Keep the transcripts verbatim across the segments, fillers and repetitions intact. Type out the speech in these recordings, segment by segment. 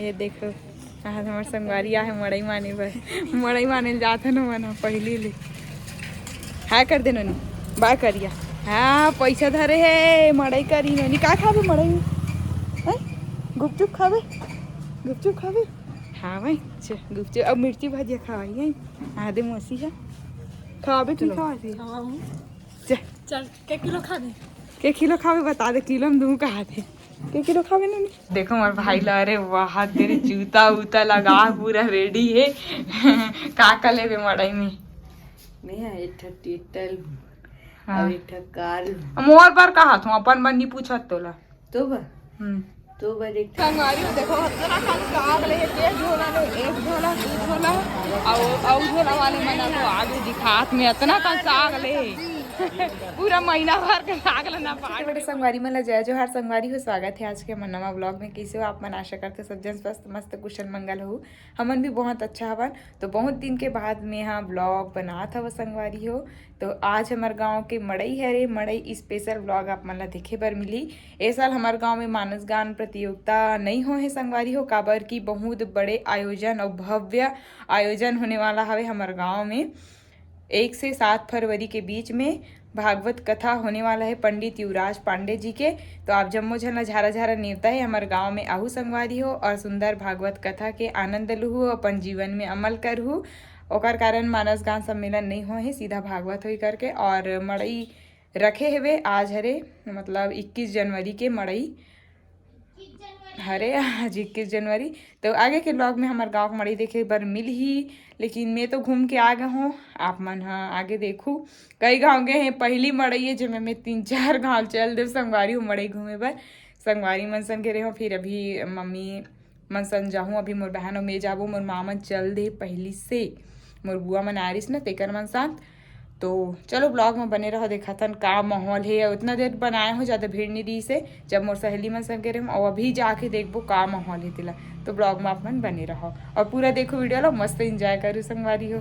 ये देखो, आज हमर संगवारी आहे मड़ई माने बर। मड़ई माने ल जात हे न मन ह पहिली ले। हाय कर दे नोनी, बाय करिया। हाँ, पैसा धरे हे, मड़ई करी नोनी। का खाबे मड़ई में? हैं? गुपचुप खाबे? गुपचुप खाबे? हाँ भाई, च-, गुपचुप। अब मिर्ची भजिया खवाई है। आदे मौसी है। खाबे कि चलो। खाबे? चल। चल, के किलो खाबे? के किलो खाबे, बता दे, किलो में दूँ कहा थे। के किलो खाबे नोनी? देखो मोर भाई ला, अरे वाह, तेरे जूता उता लगा, पूरा रेडी है। का का लेबे मड़ई में? मैं एक ठा टेटल हाँ। और एक ठा कार। मोर बर कहा तू, अपन बर नहीं पूछत तोला। तो बर? हम्म। तो बर एक ठा संगवारी हो, देखो, हतना कन साग ले, एक झोला ले, एक झोला, दू झोला, और, और झोला वाले मन को आगे दिखात में इतना कन साग ले। पूरा महीना भर के साग ला ना पाट। छोटे बड़े संगवारी मन ला जय जोहार। संगवारी हो, स्वागत है आज के हमर नवा ब्लॉग में। कैसे हो आप मन? आशा करते सब जन स्वस्थ मस्त कुशल मंगल हो। हमन भी बहुत अच्छा हवन। तो बहुत दिन के बाद में यहाँ ब्लॉग बनात हव संगवारी हो। तो आज हमर गांव के मड़ई हरे, मड़ई स्पेशल ब्लॉग आप मन ला देखे बर मिली। ए साल हमर गांव में मानस गान प्रतियोगिता नहीं हो है संगवारी हो, काबर की बहुत बड़े आयोजन और भव्य आयोजन होने वाला हवे हमर गांव में। एक से सात फरवरी के बीच में भागवत कथा होने वाला है पंडित युवराज पांडे जी के। तो आप जम्मो झन ला झारा झारा नेवता है, हमर गांव में आहू संगवारी हो और सुंदर भागवत कथा के आनंद लुहू, अपन जीवन में अमल करहू। ओकर कारण मानस गान सम्मेलन नहीं हो है, सीधा भागवत होई करके। और मड़ई रखे हेवे आज हरे, मतलब इक्कीस जनवरी के मड़ई हरे, आज इक्कीस जनवरी। तो आगे के ब्लॉग में हमर गांव के मड़ई देखे बर मिलही, लेकिन मैं तो घूम के आ गे हों, आप मन ह आगे देखू। कई गांव गे हे, पहली मड़ई है जेमे मैं तीन चार गांव चल देव संगवारी हो मड़ई घूमे बर। संगवारी मन संग गे रहे हो, फिर अभी मम्मी मन संग जाहूँ, अभी मोर बहन अउ मैं जाबो, मोर माँ मन चल दे पहली से, मोर बुआ मन आ रिस न तेकर मन साथ। तो चलो ब्लॉग में बने रहो, देखाथन का माहौल है। उतना देर बनाए हो, ज्यादा भीड़ नहीं रही से, जब मोर सहेली मन संग गे रहे हो, और अभी जाके देखबो का माहौल है तेला। तो ब्लॉग में आप मन बने रहो और पूरा देखो वीडियो ला, मस्त एंजॉय करू संगवारी हो।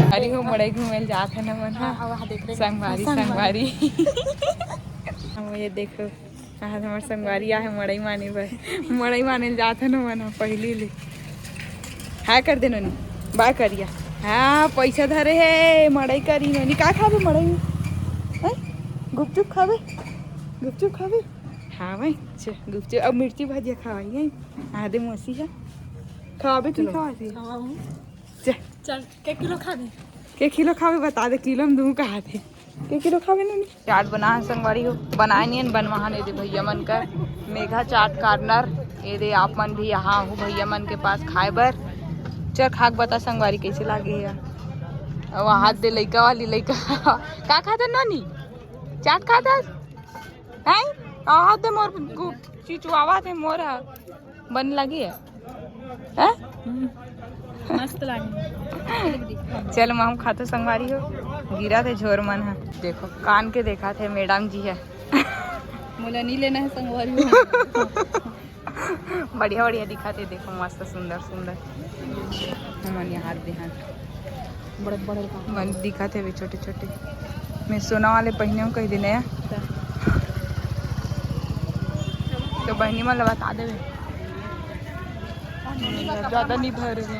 अरे हो मड़ई घूमे ल जात है न मन ह। हाँ, वहाँ देख रहे हैं। संगवारी, संगवारी। संगवारी। हम ये देखो, आज हमर संगवारी आहे मड़ई माने बर। मड़ई माने ल जात है न मन ह पहली ले। हाय कर दे नोनी, बाय करिया। हाँ, पैसा धरे हे, मड़ई करी नोनी। का खाबे मड़ई में? हैं? गुपचुप खाबे? गुपचुप खाबे? हाँ भाई, च-, गुपचुप। अब मिर्ची भजिया खवाई है। आदे मौसी है। खाबे कि चलो। खाबे? खावाहूँ। चल। चल, के किलो खाबे? के किलो खाबे, बता दे, किलो में दूँ कहा थे। के किलो खाबे नोनी? चाट बना है संगवारी हो, बनाए नहीं बनवा है दे भैया मन कर। मेघा चाट कॉर्नर, ये दे आप मन भी यहाँ हो भैया मन के पास खाए बर। चल खा के बता संगवारी कैसे लागे है। अब हाथ दे लइका वाली लइका। का खाते नोनी? चाट खाते? हैं? आ, हाथ दे मोर गु-, चिचुआवा थे मोर ह। बन लगी है? हैं? मस्त लागे। चल, मैं हम खातो संगवारी हो। गिरा थे झोर मन ह। देखो, कान के देखा थे मैडम जी है। मोला नहीं लेना है संगवारी हो। बढ़िया बढ़िया दिखा थे, देखो मस्त सुंदर सुंदर। हमन यहाँ दे हैं। बड़े बड़े का। मन दिखत हे छोटे छोटे। मैं सोना वाले पहिने हूँ कही दिन है। तो बहनी मन ला बता देवे। ज्यादा नहीं भरे हे।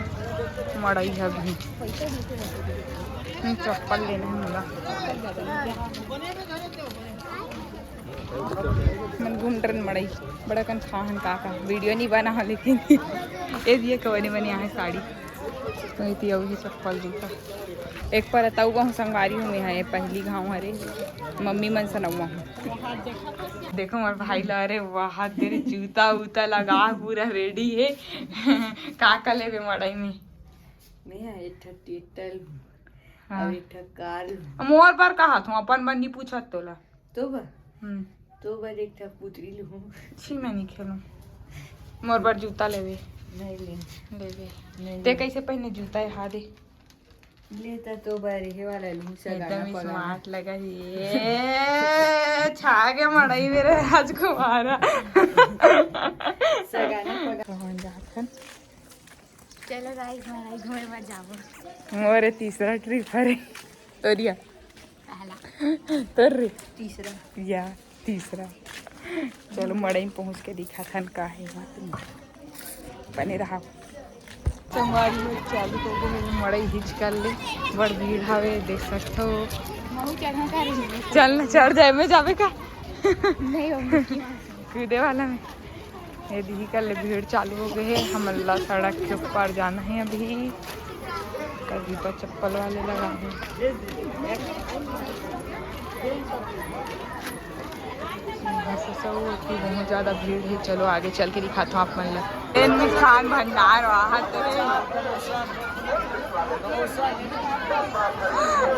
मड़ई है अभी। हम्म, चप्पल लेना है मोला। मन घूम डरन मड़ई, बड़ा कन खाहन का का, वीडियो नहीं बना हो, लेकिन ये दिए कवनी बनी आहे साड़ी, तो इति अउ ही चप्पल जूता। एक पर अतउ बहु संगवारी हूँ मैं, ये पहली घाव हरे, मम्मी मन सनउआ हूँ। देखो मोर भाई ला, अरे वाह, तेरे जूता उता लगा, पूरा रेडी है। का का लेबे मड़ई में? मैं एक ठा टेटल हाँ। और एक ठा कार। मोर बर कहा तू, अपन बर नहीं पूछत तोला। तो बर? हम्म। तो बर एक ठा पुतरी लूँ। छी, मैं नहीं खेलूँ। मोर बर जूता लेबे। नहीं ले। लेबे। नहीं ते ले। कैसे पहने जूता है, हा दे। ले ता तो बर ये वाला लूँ, सगाना एकदम पगाना। स्मार्ट लगा है ये। छा गया मड़ई मेरे राजकुमारा। सगाना पगाना। चलो गाइस, मड़ई घूमे बर जाबो। मोरे तीसरा ट्रिप हरे। तोरिया। तोर रे? तीसरा। या, तीसरा। चलो, मड़ई में पहुँच के दिखाथन का हे वहाँ। बने रहा। संगवारी हो, चालू हो गए हे मड़ई हिच कर ले। बड़ भीड़ हवे, देख सकथो। महू चढ़ा का रे? चल ना, चढ़ जाए, मैं जाबे का? नहीं, वो मिकी माउस। कूदे वाला में। ये दिही कर ले, भीड़ चालू हो गए हे। हमन ला सड़क के ऊपर जाना हे अभी। अभी तो चप्पल वाले लगा हे। यहाँ से सब होती, बहुत ज्यादा भीड़ हे। चलो आगे चल के दिखाता हूँ आप मन ला। ए मिष्ठान भंडार वहाँ तो हे।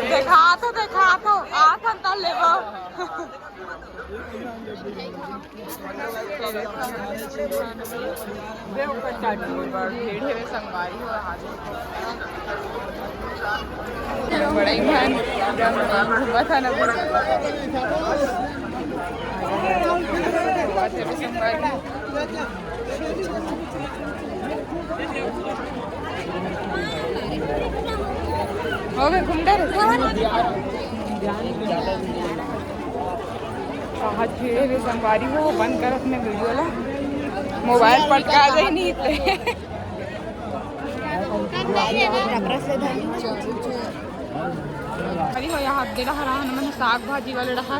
देखा तो, देखा तो, आ था तो लेबो। बड़ई भान, बता ना। हो गए घूम डर। कहाँ छेड़े रे संगवारी हो, बंद करत में वीडियो ला, मोबाइल पटका दे नहीं ते। अरे हो यहाँ दे रहा, हमन साग भाजी वाले रहा।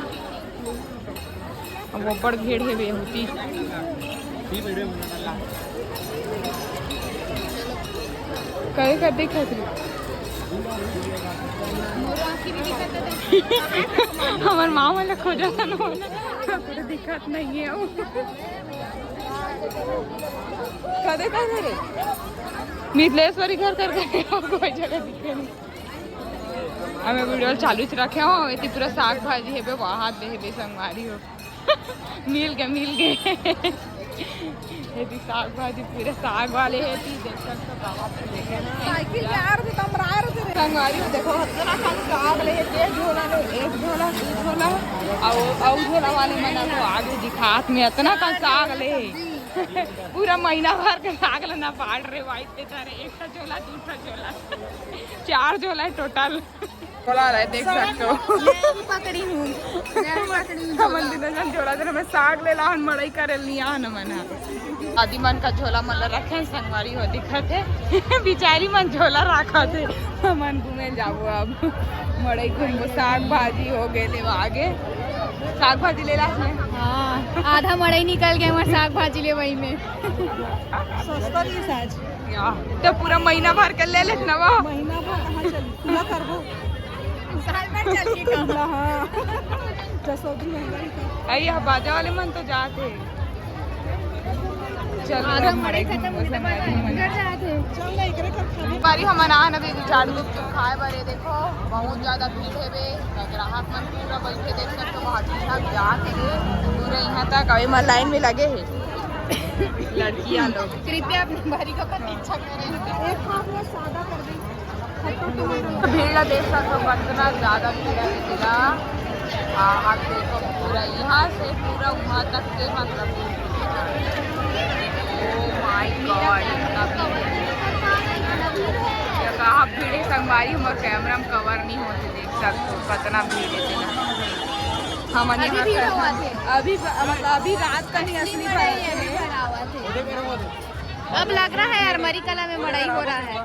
अब वो बड़ भीड़ हे बे होती। कहे कर दिखत रे। हमर माँ वाला खोजा था ना, पूरा दिखत नहीं है वो। कदे कदे रे मिथिलेश्वरी घर कर गए, और कोई जगह दिखे नहीं। अब मैं वीडियो चालू से रखे हो, इतनी पूरा साग भाजी है बे, वहाँ दे दे संगवारी हो। मिल गए, मिल गए। ये भी साग भाजी, पूरे साग वाले है, ती देख सकते हो, गाँव पे देखे ना। साइकिल के आर भी कम रहा रे तेरे। संगवारी हो, देखो, इतना कम साग ले, एक झोला ले, एक झोला, दो झोला, और, और झोला वाले मना तो आगे दिखात में इतना कम साग ले। पूरा महीना भर के साग लेना पाड़ रे भाई, ते तारे एक झोला, दो झोला, चार झोला है टोटल। बोला रहे, देख सकते हो। मैं भी पकड़ी हूँ, मैं भी पकड़ी हूँ हमन झोला। दिन जन झोला दिन हमें साग ले लाहन, मड़ई करे लिया न मन ह। आदि मन का झोला मन ला रखे हैं, संगवारी हो दिखत है। बिचारी मन झोला रखत है। हमन घूमे जाबो अब। मड़ई घूमबो, साग भाजी हो गए ले आगे। साग भाजी ले ला ने। हाँ, आधा मड़ई निकल गए हमारे साग भाजी ले वही में। सस्ता नहीं साज। या, तो पूरा महीना भर के ले लेत ना वो। महीना भर कहाँ चली? पूरा करबो। साल भर चल के काम। हाँ। जसोदी महंगाई का। अरे, यह बाजा वाले मन तो जाते। चल, आधा मड़ई खत्म होने के बाद घर जाते। चल ना, एकरे कर खाने। बारी हमन आन अभी चाट गुपचुप खाए बर, ये देखो, बहुत ज्यादा भीड़ है बे। ग्राहक मन पूरा बैठे, देख सकते हो, बहुत भीड़ है, जाते हैं पूरे यहाँ तक। अभी मन लाइन में लगे हैं। लड़कियां लोग। कृपया अपनी बारी का प्रतीक्षा करें। एक हाफ में सादा कर दें। भीड़ ला देख सकते हो, कितना ज्यादा भीड़ है इतना। आ, आप देखो, पूरा यहाँ से पूरा वहाँ तक के, मतलब, oh my God, इतना भीड़। ये कहाँ भीड़ है, संगवारी, हमारे कैमरा में कवर नहीं होते, देख सकते हो, कितना भीड़ है इतना। हमन अभी यहाँ भी कर, हुआ थे। अभी ब-, मतलब, अभी रात का ही असली भरा है। भरा हुआ थे। अब लग रहा है यार, मरी कला में मड़ई हो रहा है।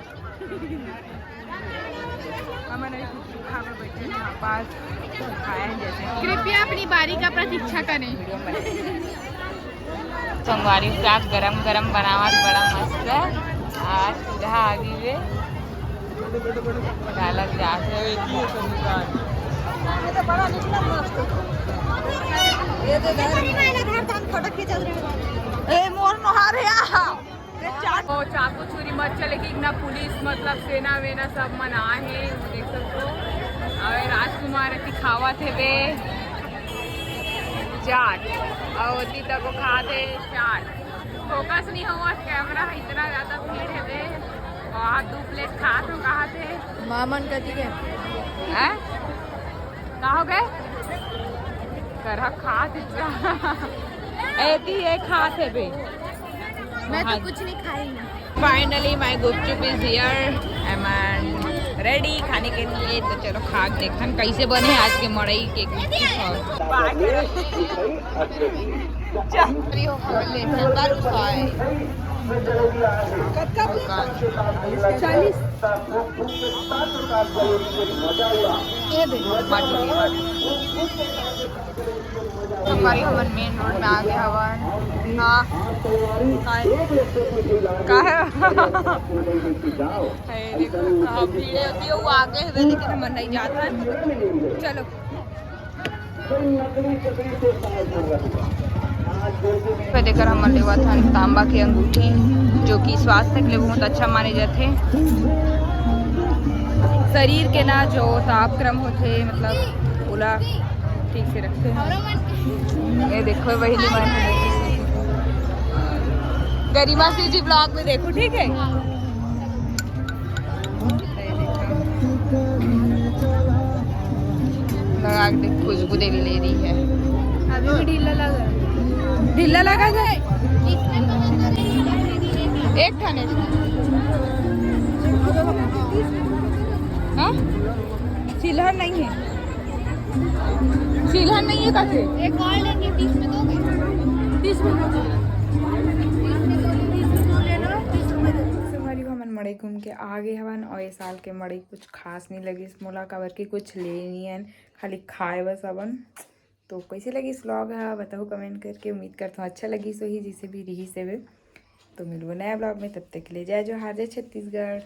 हमन अभी गुपचुप खाए बर बैठे हैं यहाँ पास, खाए हैं जैसे। कृपया अपनी बारी का प्रतीक्षा करें। संगवारी साग गरम गरम बनावत, बड़ा मस्त। आज सीधा आगी में डालत जात है। ए, मोर नोहार है। ओ, चाकू छुरी मत चले कि ना, पुलिस, मतलब, सेना वेना सब मन आए हैं, देख सकते हो। अबे राजकुमार दिखावत है बे चाट, और ओती तक वो खात है चाट। फोकस नहीं हुआ कैमरा, इतना ज्यादा भीड़ है बे। और दो प्लेट खात हो, कहा थे मामन कति के? हैं? का हो गए? करहा खात इतना। एती ये खात है बे। मैं तो कुछ नहीं खाई। Finally, my gupchup is here. And ready खाने के लिए। तो चलो खा के देखन कैसे बने आज के मड़ई के। कतका? चालीस। ये दे। संगवारी, हमन मेन रोड में आ गए हवन। हाँ। का है? का है? अरे देखो, हाँ, भीड़ होती है, वो आगे हुए, लेकिन हमन नहीं जात हन। चलो। तो देकर हमन लेवत हन तांबा के अंगूठी, जो कि स्वास्थ्य के लिए बहुत अच्छा माने जाथे। शरीर के ना जो तापक्रम होथे, मतलब ओला ठीक से रखथे। ये देखो बहिनी मन, गरिमा सी जी ब्लॉग में देखो, ठीक है। लगा के देख, खुशबू देवी ले रही है। अभी भी ढीला लगा। ढीला लगा है। एक थाने। हाँ, चिल्हर नहीं है, चिल्हर नहीं है कथे। एक और लेंगे, तीस में दोगे? तीस में दो। तीस में दो ले लो, तीस रुपए दे दो। संगवारी हो, हमन मड़ई घूम के आ गए हवन और ये साल के मड़ई कुछ खास नहीं लगिस मोला, काबर कि कुछ ले नहीं आन, खाली खाए बस हवन। तो कैसे लगिस व्लॉग ह, बताओ कमेंट करके। उम्मीद करता हूँ अच्छा लगिस होही, जैसे भी रहिस हवे। तो मिलबो नया व्लॉग में, तब तक के लिए जय जोहार, जय छत्तीसगढ़।